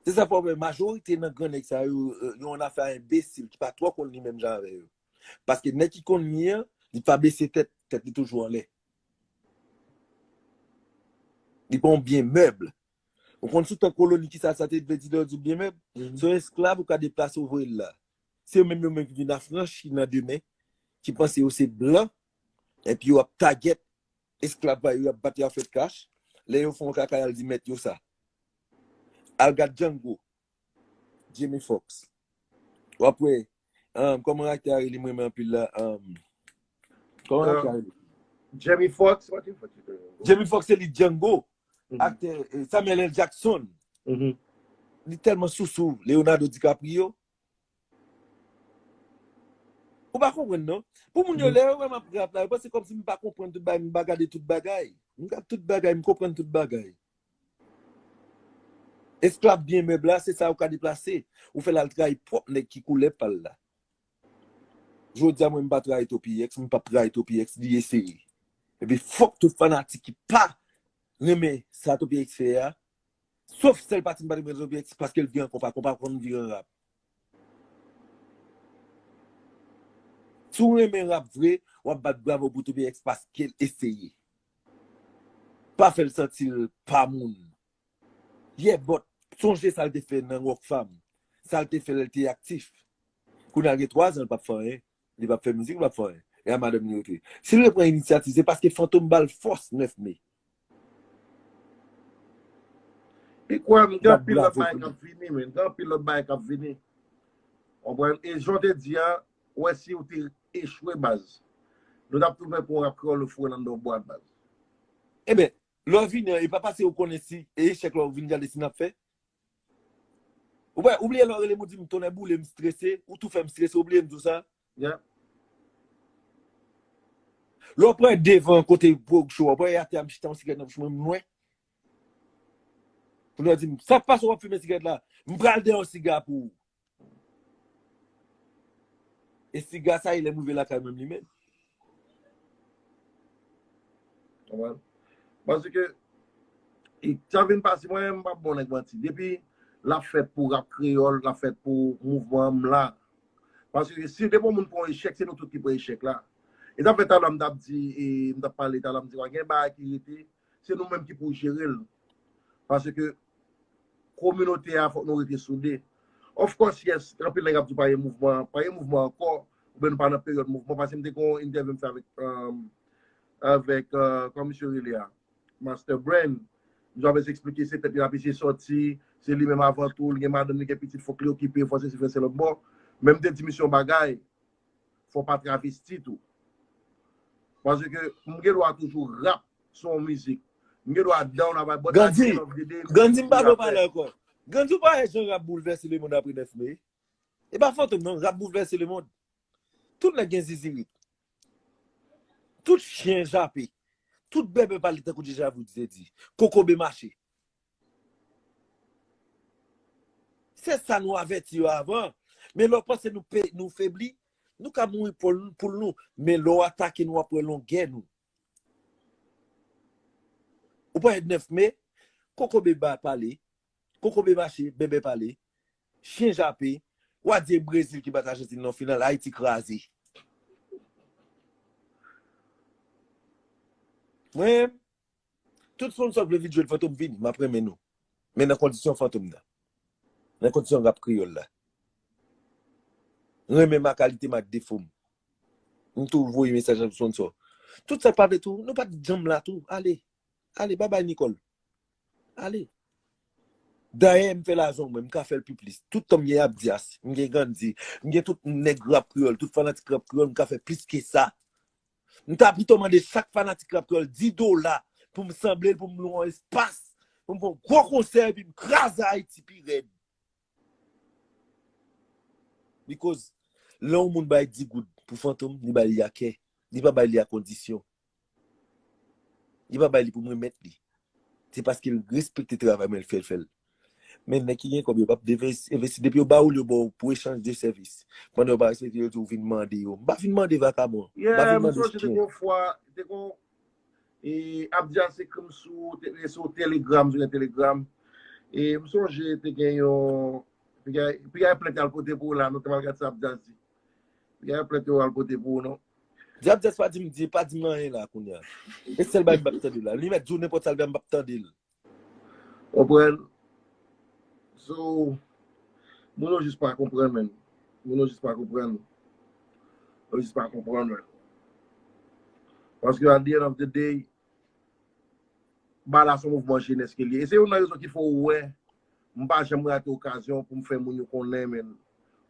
Se sa fè w wè majorite nan gran nèg sa yo, euh, yo yon afè enbesil ki pa twò konn li menm jan avè yo. Paske nèg ki konn li an, li pa bese tèt, tèt li toujou anlè. Li pa yon byen mèb. Ou konn sou tan koloni ki sa sa te vle di lè yo di w byen mèb? Se yon esklav ou ka deplase ou voye l la. Se yo menm yo menm ki vin afranchi nan demen, ki panse yo se blan, epi yo ap tagèt esklav pa yo, y ap bat yo, y ap fè kach. Lè yo fè yon kaka, y al di mèt yo sa. Al gad Django, Jamie Foxx. W ap wè, um, kòman aktè a rele m renmen anpil la? Um, kòman aktè a rele? Jamie Foxx, what the fuck you doing? Jamie Foxx se li Django. Aktè, eh, Samuel L. Jackson. Li tèlman sousou Leonardo DiCaprio. Ou pa konprann non. Pou moun yo, lè yo wè m ap rap la, yo panse kòmsi m pa konprann tout bagay, m pa gade tout bagay. M gad tout bagay, m konprann tout bagay. Esklav byen mèb la, se sa ou ka deplase. Ou fè l al trayi pwòp nèg ki koulè pa l la. Jodi a mwen m pa trayi Topiyex, m p ap trayi Topiyex, li eseye. Epi fòk tout fanatik ki pa renmen sa Topiyex fè a, sof sèl pati m pa t renmen Topiyex, paske l vire an konpa, konpa konn vire an rap. Si w renmen rap vre, w ap bat bravo pou Topiyex paske l eseye. Pa fè l santi l pa moun. Yeah, but sonje sa l te fè nan Rockfam. Sa l te fè lè l te aktif. Kounye a gen twa zan l p ap fè anyen. Li p ap fè mizik, li p ap fè anyen. E a madanm li rete. Si l repran inisyativ, se paske Fantom ba l fòs nèf me. Li kwè m, gen anpil lòt bagay k ap vini, men. Gen anpil lòt bagay k ap vini. Konprann? E jan w te di a, wè si w te echwe baz. Nou t ap tou fè pou yon rap kreyòl nou foure l anndan yon bwat baz. Ebyen, lè w vini an, e pa pase ou konnen si e echèk la ou vin gade si n ap fè. Ou wè, ou bliye lè w rele m ou di m tonnè boule m strese, ou tou fè m strese, ou bliye m di w sa? Lè w pran devan kote Bwog Show, w ap wè atè a m chita yon sigarèt nan bouch mwen, m lwen. Pou nou di m, sa k pase w ap fimen sigarèt la? M pral dèyè yon siga pou ou. E siga sa, e lè m rive lakay mwen li menm. Konprann? Paske, e, sa vin pase, mwen, m p ap bon nèg manti. Depi l ap fèt pou rap kreyòl, l ap fèt pou mouvman, m la. Paske si depi yon moun pran echèk, se nou tout ki pran echèk la. E sa fè talè m t ap di, e, m t ap pale talè, m di, wa gen bagay ki rete, se nou menm ki pou jere l. Paske kominote a, fòk nou rete soude. Of course, yes, anpil nèg ap di pa gen mouvman, pa gen mouvman ankò, oubyen nou pa nan peryòd mouvman, paske m te gen yon entèvyou m fè avèk, um, avèk, uh, kòman misye rele a? Master Brain. Misye ap eseye eksplike se tèt li l ap eseye sòti, se li menm avan tou, li gen madanm, li gen pitit, fòk li okipe, fòk sesi, fòk se lòt bò. Men m te di misye yon bagay, fò w pa travesti tou. Paske m gen dwa toujou rap sou yon mizik. M gen dwa down about, but at the end of the day, Gandhi, m pa vle pale ankò. Gandhi, ou pa wè jan rap boulvèse lemonn apre nèf me? E pa Fantom non, rap boulvèse lemonn. Tout nèg gen zizirit. Tout chen jape. Tout bèbè pale tankou Deja Vu te di. Kokobe mache. Se sa nou avèti yo avan. Men lè w panse nou, nou febli, nou ka mouri pou, pou nou. Men lè w atake nou, w ap wè longè nou. Ou pa wè nèf me, Kokobe ba pale, kokobe mache, bèbè pale, chen jape, w a di e Brezil ki bat Ajantin nan final, Ayiti kraze. Mwen, tout sponsò k vle vin jwenn Fantom vini, m ap renmen nou. Men nan kondisyon Fantom nan. Nan kondisyon rap kreyòl la. Renmen m a kalite m ak defo m. M tou voye mesaj ak sponsò. Tout sa k pa vle tou, nou pa t janm la tou. Ale. Ale, babay Nicole. Ale. Dayè, m fè lajan mwen, m ka fè l pi plis. Tout tan m gen Abdias, m gen Gandhi, m gen tout nèg rap kreyòl, tout fanatik rap kreyòl, m ka fè plis ke sa. M ta pito mande chak fanatik rap kreyòl dis dola pou m sanble l, pou m lwe yon espas, pou m fè yon gwo konsè, epi m kraze Ayiti pi rèd. Because lè yon moun bay dis goud pou Fantom, li bay li a kè. Li pa bay li a kondisyon. Li pa bay li pou m remèt li. Se paske l respekte travay mwen, l fè l fè l. Men nèg ki gen kòb yo p ap dev- envesti. Depi yo ba ou l, yo ba w pou echanj de sèvis. Pandan yo pa respekte, yo di w vin mande yo. M pa vin mande vakabon. M pa Yeah, vin m mande sonje te chyen. Gon fwa, te gon e, Abdias ekri m sou te- sou Telegram, sou Telegram. E m sonje te gen yon piga piga plent al pote pou ou la, nou te mal gad sa Abdias di. Piga plent yo al pote pou ou non. Di Abdias pa di m, di, pa di m anyen la kounye a. E sèl bagay m p ap tande la. Li mèt di w nenpòt sa l vle, m p ap tande l. Konprann? So, moun yo jis pa konprann, men. Moun yo jis pa konprann. Yo jis pa konprann, men. Paske at the end of the day, ba la se yon mouvman jenès ke l ye. E se youn nan rezon ki fè w wè, m pa janm rate okazyon pou m fè moun yo konnen, men,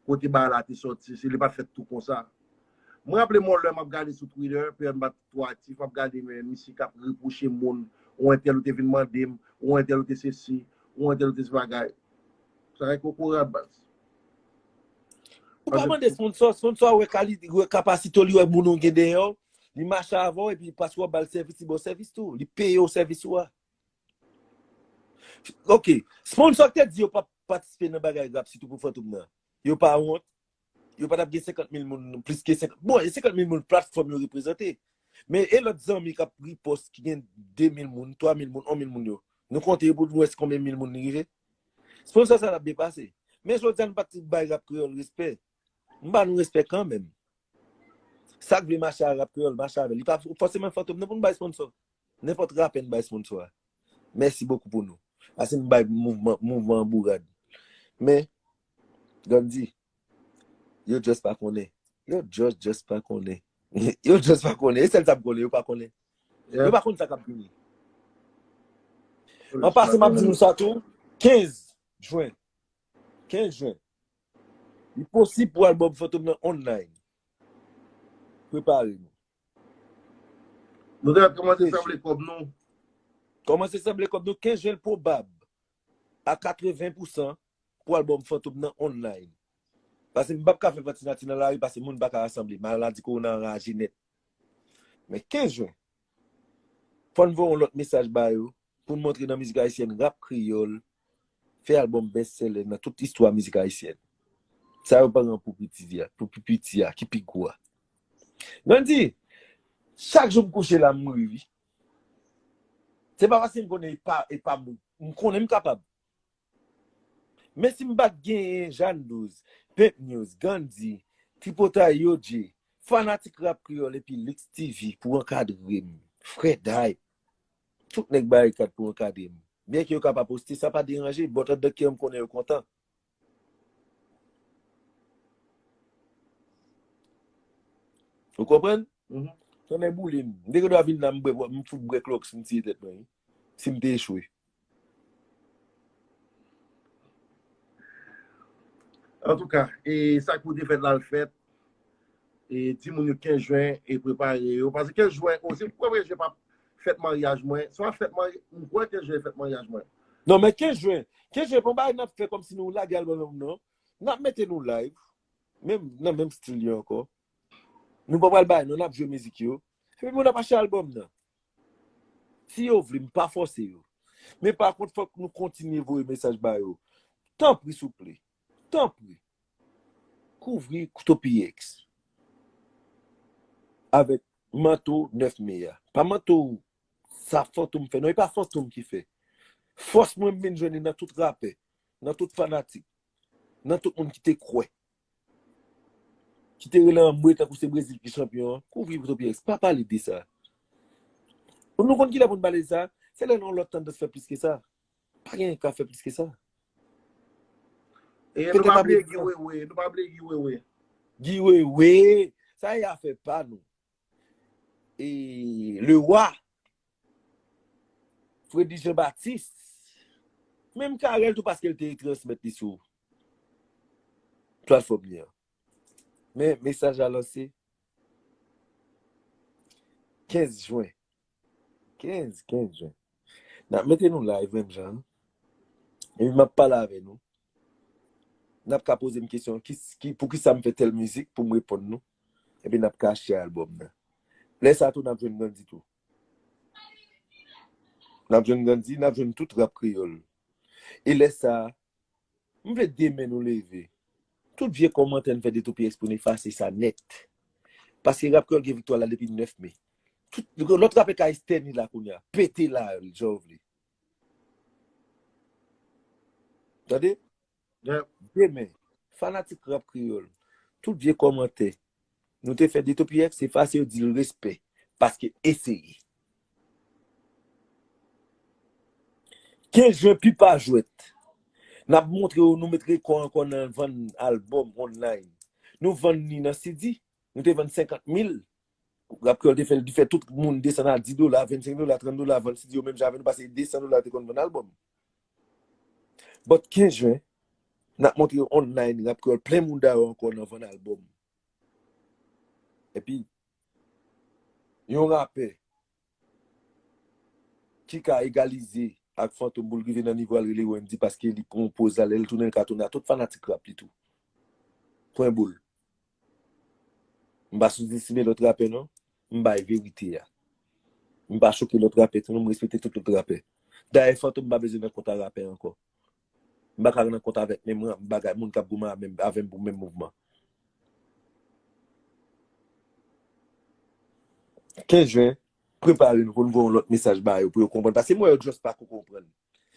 kote ba la te sòti, se li pa t fèt tou konsa. Mwen raple m yon lè m ap gade sou Twitter, peryòd m pa t twò aktif, m ap gade men misye k ap repwoche moun, ou entèl ou te vin mande m, ou entèl ou te sesi, ou entèl ou te se bagay. Sa e kokorat baz. Ou pa mande sponsò, sponsò a wè kalite, wè kapasite w, li wè moun ou gen dèyè w, li mache avè w, epi paske w ap ba l sèvis, li ba w sèvis tou, li peye w sèvis ou a. Ok, sponsò k te di yo p ap patisipe nan bagay rap, sitou pou Fantom nan. Yo pa wont, yo pa t ap gen senkant mil moun, plis ke senkant, bon, e senkant mil moun platfòm yo reprezante. Men e lòt zanmi k ap ripòs ki gen de mil moun, twa mil moun, yon mil moun yo. Nou konte yo pou nou wè konbyen mil moun li rive. Sponsò sa t ap byen pase. Men jodi a nou pa t bay rap kreyòl respè. M ba nou respè kanmenm. Sa k vle mache a rap kreyòl, mache avè l. Li pa fòseman Fantom nan pou nou bay sponsò. Nenpòt rapè n bay sponsò a. Mèsi bokou pou nou. Ase n bay mouvman, mouvman an bourad. Men, Gandhi, yo just pa konnen. Yo just, just pa konnen. Yo just pa konnen. E sèl sa m konnen, yo pa konnen. Yo Yeah. pa konn sa k ap vini. An pasan, m ap di nou sa tou, kenz jen. Kenz jen. Li posib pou albòm Fantom nan online. Prepare nou. Nou te ap kòmanse Kenz sanble jen. kòb nou. Kòmanse sanble kòb nou, kenz jen l pwobab a katreven pousan pou albòm Fantom nan online. Paske m p ap ka fè Fantinati nan lari paske moun pa ka rasanble. Maladi kowona anraje nèt. Men kenz jen, fò n voye yon lòt mesaj ba yo pou n montre nan mizik ayisyèn, rap kreyòl fè albòm best seller nan tout istwa mizik ayisyèn. Sa yo pa rann pou piti a, pou pi piti a, ki pi gwo a. Gandhi, chak jou m kouche la, m ri, wi. Se pa paske m konnen e pa, e pa m, m konnen m kapab. Men si m pa t genyen Jeanne Douze, Pimp News, Gandhi, Tripotay Yo J, fanatik rap kreyòl epi Lix T V pou ankadre m, Frè Day, tout nèg Barikad pou ankadre m. Byenke yo ka pa poste, sa pa deranje, but anndan kè yo m konnen yo kontan. Ou konprann? Mhm. Tonnè boule m. M te gen dwa vin la, m bwè, m fout bwè klòks, m tiye tèt mwen, wi. Si m te echwe. Antouka, e sa ki pou te fèt la, l fèt. E di moun yo kenz jen, e prepare yo. Paske kenz jen osi, m kwè kenz jen p ap fèt maryaj mwen. Se pa fèt maryaj, m kwè kenz jen fèt maryaj mwen. Non, men kenz jen, kenz jen, pa yon bagay n ap fè kòmsi nou lage albòm nan, non. N ap mete nou live, menm, nan menm stil yo ankò. Nou pa pral bay, non, n ap jwe mizik yo. Epi moun ap achte albòm nan. Si yo vle, m pa fòse yo. Men pa kont, fòk nou kontinye voye mesaj ba yo. Tanpri, souple. Tanpri. Kouvri Topiyex avèk manto nèf me a. Pa manto sa Fantom fè. Non, e pa Fantom ki fè. Fòs mwen m vin jwenn li nan tout rapè, nan tout fanatik, nan tout moun ki te kwè, ki te rele anmwe tankou se Brezil ki chanpyon an. Kouvri pou Topi X, pa pale de sa. Nou konn kilè pou n pale de sa? Se lè nan yon lòt tandans fè plis ke sa. Pa gen ka fè plis ke sa. E nou pa bliye Guy Wewe, nou pa bliye Guy Wewe. Guy Wewe, sa e afè pa nou. E Lewa, Fredi Jean Baptiste, menm Carel tou paske l te retransmèt li sou platfòm li an. Men mesaj la lanse kenz jen. Kenz, kenz jen. N ap mete nou live menm jan. Epi m ap pale avè nou. N ap ka poze m kesyon, ki, ki, poukisa m fè tèl mizik pou m reponn nou. Epi n ap ka achte albòm nan. Lè sa tou, n ap jwenn Gandhi tou. N ap jwenn Gandhi, n ap jwenn tout rap kreyòl. E lè sa, m vle demen nou leve. Tout vye kòmantè n fè de Topi X pou n efase sa nèt. Paske rap kreyòl gen viktwa la depi nèf me. Tout lòt rapè ka estène la kounye a. Pete la, jan w vle. Tande? Demen, fanatik rap kreyòl, tout vye kòmantè nou te fè de Topi X, efase yo, di l respè, paske eseye. Kenz jen, pipa jwèt. N ap montre yo, nou met rekò ankò nan vann albòm online. Nou vann li nan C D, nou te vann senkant mil. Rap Kreyòl te fè, li fè tout moun desann a dis dola, vennsenk dola, trant dola, vann C D yo menm jan avè nou, paske de san dola te konn vann albòm. But kenz jen, n ap montre yo online, Rap Kreyòl plen mouda yo ankò nan vann albòm. Epi, yon rapè ki ka egalize ak Fantom pou l rive nan nivo a l rele Wendy paske li pran yon poz la, lè l tounen l ka tounen a tout fanatik rap li tou. Pwen boul. M pa souzestime lòt rapè non. M bay verite a. M pa choke lòt rapè tou non, m respekte tout lòt rapè. Dayè Fantom pa bezwen nan kont a rapè ankò. M pa ka nan kont avèk menm bagay moun k ap goumen avè m pou menm mouvman. Kenz jen, prepare nou pou n voye yon lòt mesaj ba yo pou yo konprann. Paske m wè yo just pako konprann.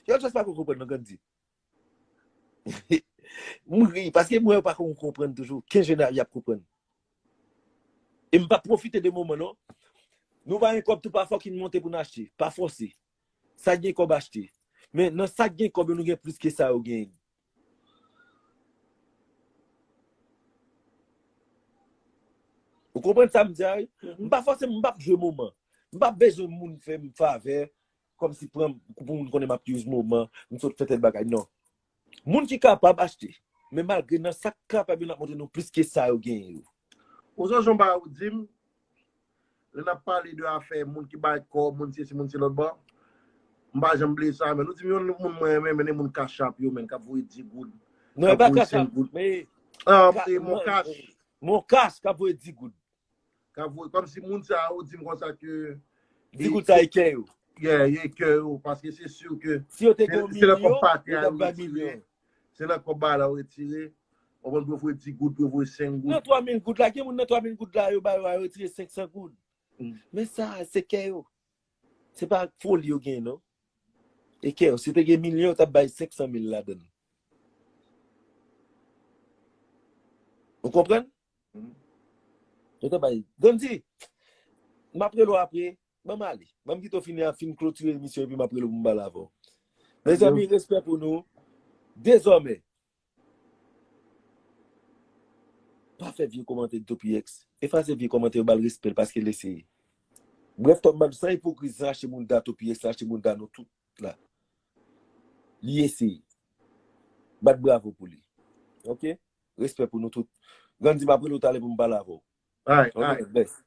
Yo just pako konprann non Gandhi. M ri, paske m wè yo pako konprann toujou. Kenz jen y ap konprann. E m p ap pwofite de moman non. Nou pa gen kòb tou pa fòk in monte pou n achte. Pa fòse. Sa gen kòb achte. Men nan sa gen kòb yo nou gen plis ke sa yo gen. Ou konprann sa m di a wi? M pa fòse, m p ap jwe moman. M p ap bezwen moun fè m favè, kòmsi pran m pou moun konnen m ap use moman, m sot fè tèl bagay. Non. Moun ki kapab achte. Men malgre nan sa k kapab yo n ap montre nou plis ke sa yo genyen yo. Ou sonje yon bagay ou di m, lè n ap pale de afè moun ki bay kòb, moun sesi, moun se lòt bò. M pa janm bliye sa, men nou di m yon moun mwen renmen, men moun Cash App yo, men k ap voye dis goud. Non, e pa Cash App, men ah, e Mon Cash. Mon Cash k ap voye dis goud. K ap voye, kòmsi moun sa yo di m konsa ke dis goud sa e kè yo. Yeah, e kè yo, paske se si ke si yo te gen milyon, yo t ap bay milyon. Se nan kòb bagay la yo retire. Ou konprann pou yo voye dis goud, pou yo voye senk goud. Nan twa mil goud la, gen moun nan twa mil goud la, yo ba yo a retire senk san goud. Men sa, se kè yo. Se pa foli yo gen non. E kè yo, si te gen milyon, yo t ap bay senk san mil ladan l. Ou konprann? Yo t ap bay. Gandhi, m ap rele w apre. Ban m ale. Ban m kite w fini a fin klotire emisyon epi m ap rele w pou m pale avè w. Mezanmi, respè pou nou. Dezòmè, pa fè vye kòmantè de Topi X. Efase vye kòmantè yo, ba l respè l paske l eseye. Brèf, Top Bad, san ipokrizi, san achte moun da Topi X, san achte moun da nou tout la. Li eseye. Bat bravo pou li. Oke? Respè pou nou tout. Gandhi, m ap rele w talè pou m pale avè w. Alright, alright. Best.